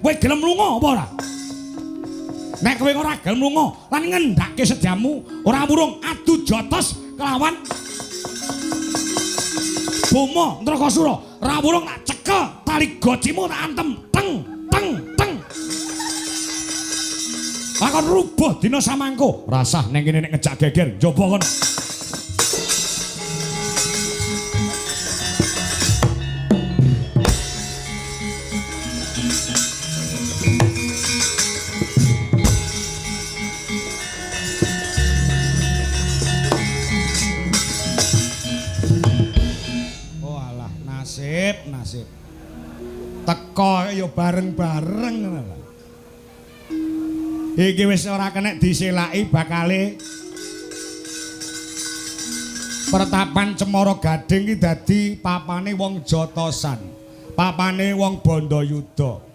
Kowe gelem lunga apa ora? Nek kowe ora gelem lunga lan ngendhake sejamu, ora wurung adu jotos kelawan Boma Ndrakasura. Ora wurung tak cekel tali gocimu tak antem teng teng teng. Lakon rubuh dina samangko. Rasah ning kene nek ngejak geger njaba kono. Oh alah, nasib, nasib. Teko ya bareng-bareng ngono lho. Iki wis ora kenek diselaki bakale Pertapan Cemara Gading iki dadi papane wong Jotosan, papane wong Bandayuda.